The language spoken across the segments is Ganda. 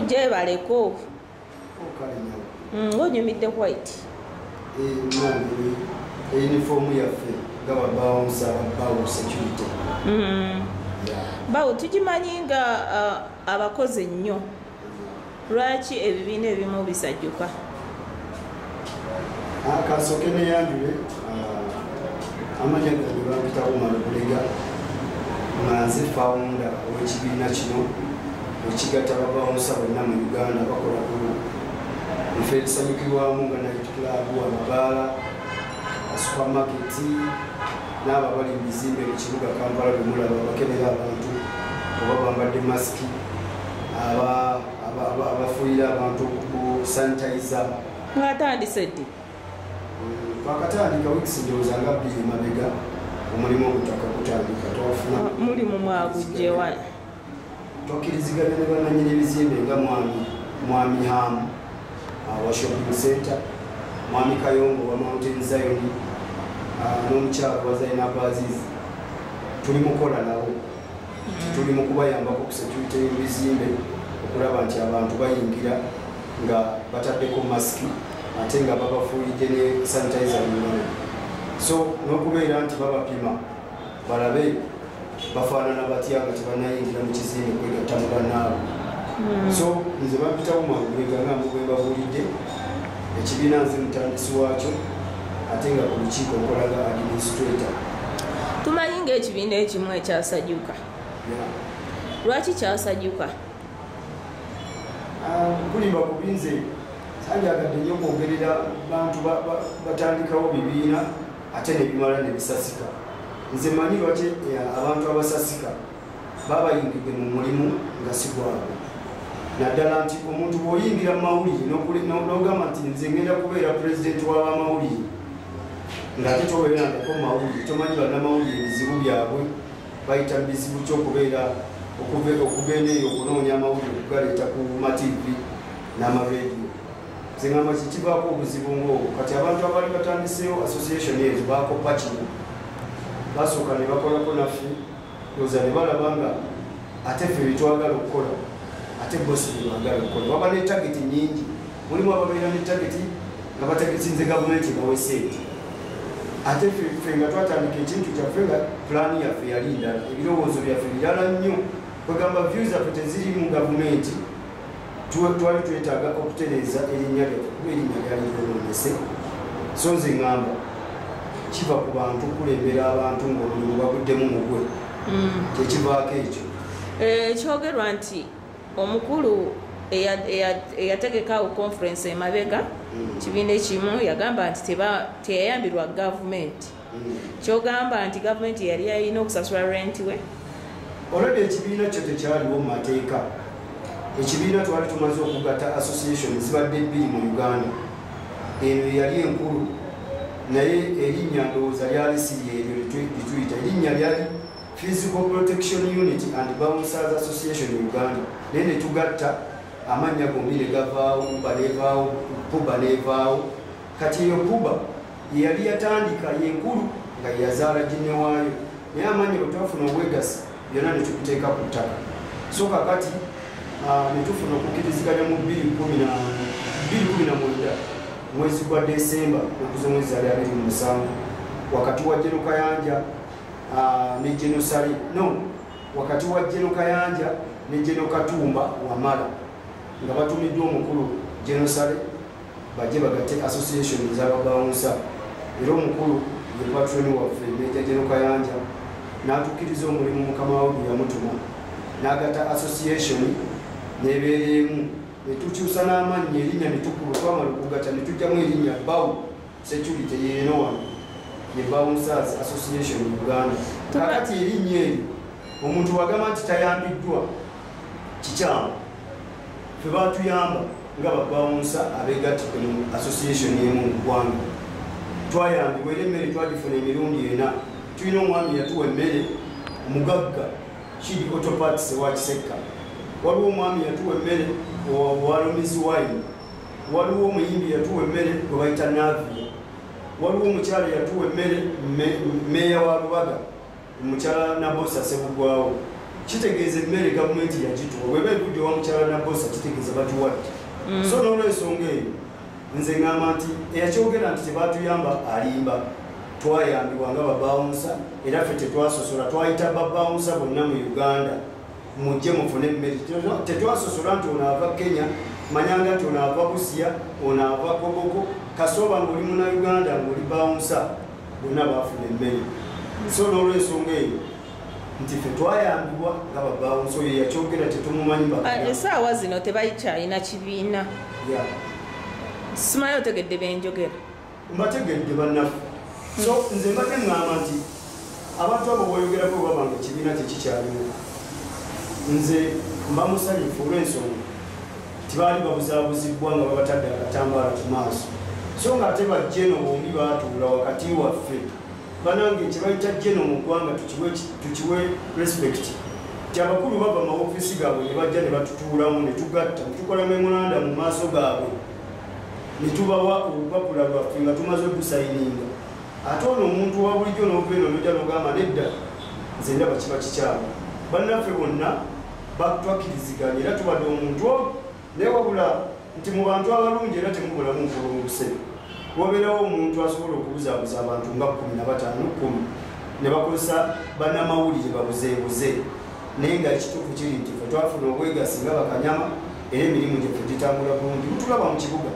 Mukulu gyebaleko. Ng'onyumidde white. Uniform yaffe nga ba bouncer, ba security. Bawo tukimanyi nga abakozi ennyo. Lwaki ebibiina ebimu bisajjuka? Kasooke neyanjule, amannya gange bampita Umar Bulega, nga nze founder ow'ekibiina kino ekigatta ba bouncer bonna mu Uganda bakola ku bifo ebisanyukirwamu nga night club, amabaala, supermarket n'abo abali mu bizimbe mu kibuga Kampala bemulaba bakebera abantu oba bambadde masiki, abafuuyira abantu ku sanitizer. Mwatandise ddi? Twakatandika weeks ndowooza nga 2 emabega omulimu ogutaka gutandika. Twafuna mulimu mwagujje wa? Twakkiriziganya ne bannannyini ebizimbe nga mwami Ham wa shopping center, mwami Kayongo wa Mountain Zion, n'omukyala wa Zainab Aziz. Tuli mukola nabo, tuli mu kubayambako ku security y'ebizimbe okulaba nti abantu bayingira nga bataddeko masiki ate nga babafuuyidde ne sanitizer mu ngalo, so n'okubeera nti babapima balabe bafaanana batya nga tebannayingira mu kizimbe kwegatta mu bannaabwe. So nze bampitawo Mwangulega nga bwe mbabuulidde, ekibiina nze mutandisi waakyo ate nga ku lukiiko nkola nga administrator. Tumanyi ng'ekibiina ekimu ekyasajjuka. Lwaki kyasajjuka? Kulimba kubinze sandyagadde nnyo okwogerera bantu batandikawo bibiina ate ne bimala ne bisasika. Nze mmanyi lwaki abantu abasasika babayingidde mu mulimu nga si gwabwe, naddala nti omuntu bw'oyingira mu mawulire n'ogamba nti nze ngenda kubeera pulezidenti w'abamawulire ng'ate tobeerangako mu mawulire, tomanyi bannamawulire ebizibu byabwe, bayita mu bizibu ky'okubeera okugenda eyo okunoonya amawulire okugaleeta ku mativi n'amarediyo. Nze ngamba kikivaako obuzibu ng'obwo. Kati abantu abaali batandiseewo association ezo baakoppa kino, basooka ne bakolako naffe, ndowooza ne balaba nga ate ffe byetwagala okukola ate bo si bye baagala okukola. Baba ne target nnyingi, mulimu ababeera ne target nga batagetinze gavumenti bawe ssente, ate ffe nga twatandika ekintu kyaffe nga pulaani yaffe yali ndala, ebirowoozo byaffe birala nnyo, kwegamba views zaffe teziri mu gavumenti. Twali twetaaga okutereeza erinnya lyaffe kuba erinnya lyali lyonoonese. So nze ŋŋamba kiva ku bantu okulembera abantu ng'omulimu baguddemu mugwe, kyekivaako ekyo. Kyogerwa nti omukulu eyategekawo conference emabega kibiina ekimu yagamba nti teyayambirwa gavumenti. Kyogamba nti gavumenti yali yalina okusasula rent we? Olwedde ekibiina kyo tekyaliwo mu mateeka. Ekibiina twali tumaze okugatta association zibadde 2 mu Uganda, eno yali enkulu naye erinnya ndowooza lyali si lyeryo lituyita, erinnya lyali Physical Protection Unit and Bouncers Association Uganda, naye ne tugatta amannya gombi ne gavaawo, UBA nevaawo, PUBA nevaawo. Kati eyo PUBA yali yatandika yenkulu nga yazaala ginne waayo, naye amannya bwe twafuna obwegasi byonna ne tubiteeka ku ttaka. So kakati ne tufuna okukkiriziganya mu 2019 mwezi gwa Desemba okuza omwezi ali 27 wakati wa General Kayanja ne General Sali, no, wakati wa General Kayanja ne General Katumba Wamala nga batumiddwa omukulu General Sale bajje bagatte association ez'ababawunsa, era omukulu ye patron waffe Major General Kayanja n'atukkiriza omulimu mukama we gwe yamutuma n'agatta association n'ebeera emu, ne tukyusa n'amannya erinnya ne tukuba, twamala okugatta ne tuggyamu erinnya BAU Security yeeno wano ye Bouncers Association Uganda. Kakati erinnya eryo omuntu wagamba nti tayambiddwa kikyamu, ffe baatuyamba nga ba bouncer abeegattidde mu association emu mu ggwanga. Twayambibwa era emmere twagifuna emirundi 4. Tulina omwami yatuwa emmere omugagga Kidi Auto Parts wa Kisekka, waliwo omwami yatuwa emmere wa Lomizi Wine, waliwo omuyimbi yatuwa emmere gwe bayita Navia, waliwo omukyala yatuwa emmere meeya wa Lubaga omukyala Nabosa Sebugwawo. Kitegeeza emmere gavumenti yagituwa, bweba evudde wa mukyala Nabosa kitegeeza batuwadde. So n'olwensonga eyo nze ŋŋamba nti eyakyogera nti tebatuyamba alimba. Twayambibwa nga babawunsa, era ffe tetwasosola, twayita babawunsa bonna mu Uganda mujje mufune emmere. Tetwasosola nti ono ava Kenya, manyanga nti ono ava Busia, ono ava Koboko, kasooba ng'oli Munnayuganda ng'oli bawunsa, bonna baafuna emmere. So n'olwensonga eyo nti ffe twayambibwa nga babawunsa, oyo yakyogera tetumumanyi. Essaawa zino tebakyalina kibiina. Simanyi otegedde benjogera. Mbategedde bannaffe. So nze mbadde ŋŋamba nti abantu abo b'oyogerako baba nga ekibiina tekikyaliwo, nze mba musanyufu olw'ensonga tibaali babuzaabuzibwa nga babatadde akatambaala ku maaso. So ng'ate bajjeno bombi baatuula wakati waffe. Banange kye bayita jeno mu ggwanga tukiwe respect. Nti abakulu bava mu maofiisi gaabwe ne bajja ne batutuulamu ne tugatta ne tukola memoranda mu maaso gaabwe ne tubawa olupapula lwaffe nga tumaze okusayininga. Ate ono omuntu wa bulijjo n'ova eno n'ojja n'ogamba nedda, nze ndaba kiba kikyamu. Bannaffe bonna batwakkiriziganya era tubadde omuntu omu, naye wabula nti mu bantu abalungi era temubulamu nkulunguse. Wabeerawo omuntu asobola okubuzaabuza abantu nga 15 10 ne bakozesa bannamawulire babuzeebuze, naye nga ekituufu kiri nti ffe twafuna obwegasi nga bakanyama era emirimu gyaffe gitambula bulungi. Mutulaba mu kibuga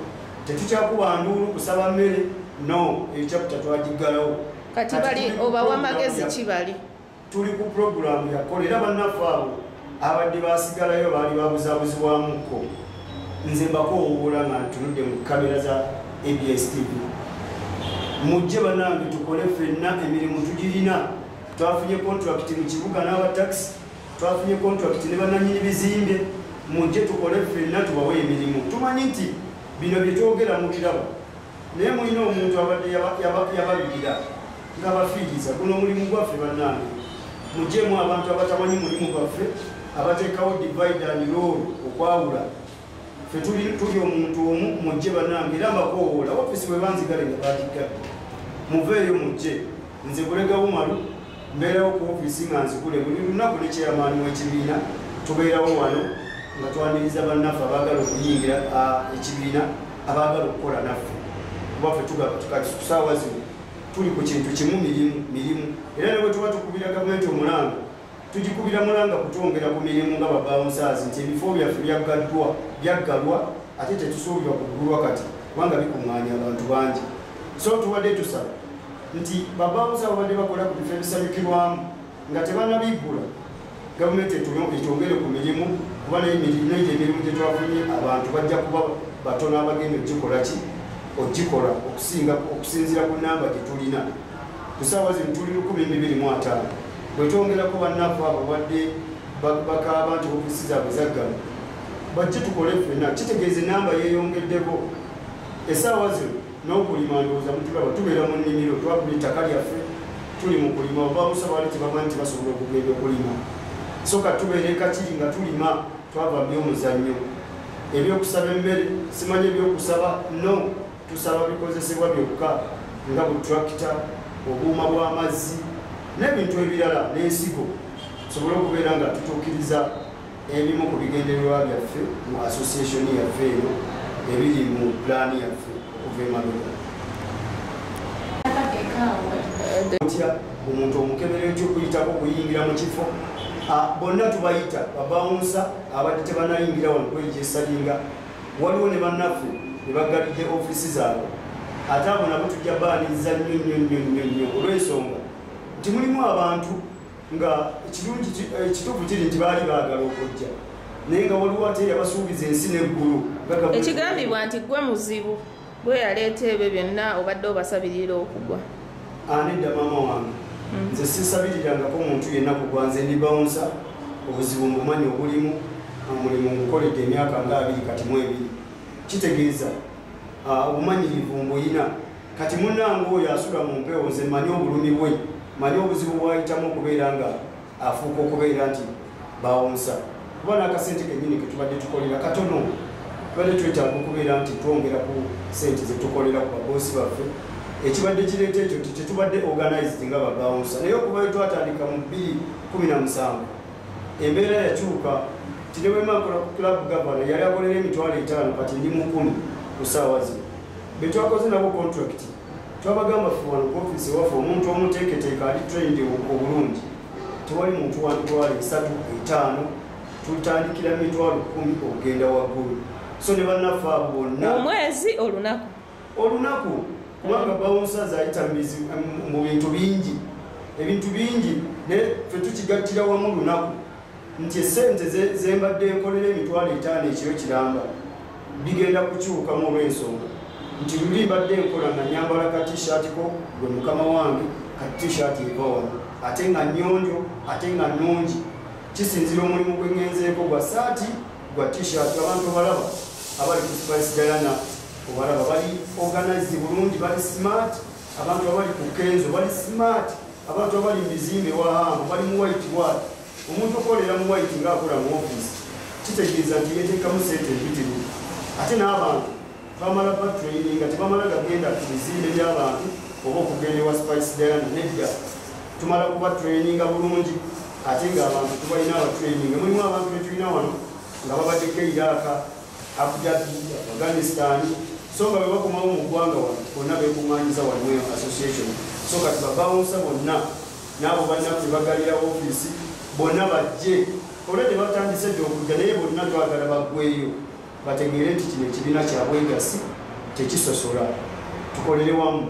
tetukyakuba nduulu kusaba mmere, no, eyo chapter twagiggalawo. Kati bali obawa magezi ki bali? Tuli ku puroguramu yakola era bannaffe abo abadde basigalayo baali babuzaabuzibwamukko. Nze mbakoowoola nga ntunudde mu kamera za ABS TV, mujje bannange tukole ffenna emirimu tugirina. Twafunye contract mu kibuga n'abatakisi, twafunye contract ne bannannyini bizimbe, mujje tukole ffenna tubawe emirimu. Tumanyi nti bino bye twogera mubiraba, naye mulina omuntu abadde yababirira ng'abafiiriza. Guno omulimu gwaffe bannange, muggyemu abantu abatamanyi mulimu gwaffe, abateekawo divide and rule, okwawula. Ffe tuli omuntu omu, mujje bannange era mbakoowoola. Ofiisi bwe banzigale nga bagiggadde, muveeyo mujje. Nze Bulega Umaru mbeerawo ku ofiisi nga nzigule buli lunaku ne chairman w'ekibiina, tubeerawo wano nga twaniriza bannaffe abaagala okuyingira ekibiina, abaagala okukola naffe. Kuba ffe tugamba kati ku ssaawa zino tuli ku kintu kimu, mirimu. Era ne bwe tuba tukubira gavumenti omulanga, tugikubira mulanga kutwongera ku mirimu nga babawunsaazi nti ebifo byaffe byaggalwa ate tetusuubirwa kuggulwa kati kubanga bikuŋŋaanya abantu bangi. So tubadde tusaba nti babawunsa babadde bakola ku bifo ebisanyukirwamu nga tebannabiggula, gavumenti etwongere ku mirimu, kuba n'egyo emirimu gye twafunye abantu bajja kuba batono abagenda ogikola ki ogikola okusinziira ku namba gye tulina. Ku ssaawa zino tuli 2025, bwe twongerako bannaffe abo babadde bakaaba nti ofiisi zaabwe zaggalwa, bajje tukole ffenna. Kitegeeza enamba yeeyongeddeko. Essaawa zino n'okulima ndowooza mutulaba tubeera mu nnimiro, twagula ettaka lyaffe, tuli mu kulima. Babawusa baali tebamanyi nti basobola okugenda okulima, so kati tubeera e Kakiri nga tulima, twava by'omuzannyo. Ebyokusaba emmere simanyi ebyokusaba, no, tusaba bikozesebwa byokka nga butrakita, obuuma bw'amazzi n'ebintu ebirala n'ensigo, tusobole okubeera nga tutuukiriza ebimu ku bigendererwa byaffe mu association yaffe eno ebiri mu pulaani yaffe okuva emabega. Otya omuntu omukebera ekyokuyitako okuyingira mu kifo, bonna tubayita babawunsa abadde tebanayingira wano kwejesalinga. Waliwo ne bannaffe ne baggalidde ofiisi zaabwe, ate abo nabo tujja baaniriza nnyo nnyo nnyo nnyo nnyo olw'ensonga nti mulimu abantu nga ekituufu kiri nti baali baagala okujja, naye nga waliwo ate yabasuubiza ensi n'eggulu. Ekigambibwa nti gwe muzibu gwe yaleeta ebyo byonna obadde obasabirira okugwa. Nedda maama wange, nze sisabirirangako omuntu yenna kugwa. Nze ndi bawunsa, obuzibu mbumanyi obulimu, omulimu ngukoledde emyaka nga 22, kitegeeza obumanyirivu mbuyina. Kati munnange oyo asula mu mpewo, nze mmanyi obulumi bwe, mmanyi obuzibu bw'ayitamu okubeera nga afuuka okubeera nti bawunsa. Kuba n'akasente kennyini ke tubadde tukolera katono, tubadde twetaaga okubeera nti twongera ku sente ze tukolera ku baboosi baffe. Ekibadde kireeta ekyo nti tetubadde organized nga babawunsa, naye okuva we twatandika mu 2017 Embeera yakyuka tinewema nkola ku club governor yali akolera 50,000 kati ndi 10,000 ku ssaawa zino. Be twakoze nabo contract twabagamba ffe wano ku ofiisi waffe omuntu omuteeketeeka ali trained obulungi tewali muntu wa 300,000 500,000 tutandikira 10,000 okugenda waggulu. So ne bannaffe abo bonna omwezi olunaku kubanga bouncers ayita mu bintu bingi, ebintu bingi ne ffe tukigattira wamu lunaku nti essente ze mbadde nkolera 50,000 ekiro kiramba bigenda kukyukamu olw'ensonga nti luli mbadde nkola nga nyambala ka t-shirt ko gwe mukama wange, ka t-shirt eva wano ate nga nnyonjo ate nga nnungi, kisinzira omulimu gwe ngenzeeko gwa saati gwa t-shirt. Abantu obalaba abali ku Spice Diana obalaba bali organized bulungi, bali smart. Abantu abali ku Kenzo bali smart. Abantu abali mu bizimbe wahango bali mu white white. Omuntu okolera mu white ng'akola mu office kitegeeza nti yeteekamu sente empitirivu. Ate n'abantu bamala batraininga, tebamala gagenda ku bizimbe by'abantu oba okugenda ewa Spice Diana, nedda, tumala kuba traininga bulungi. Ate ng'abantu tubalina abatraininga, mulimu abantu betulina wano nga babaddeko Iraq, Abu Dhabi, Afghanistan, so nga bwe bakomawo mu ggwanga wano bonna beekuŋŋaanyiza wano association. So kati babawunsa bonna n'abo bannaffe bagalira ofiisi bonna bajje, olwedde batandise dde okujja, naye bonna twagala baggweeyo bategeere nti kino ekibiina kya bwegasi, tekisosola, tukolere wamu.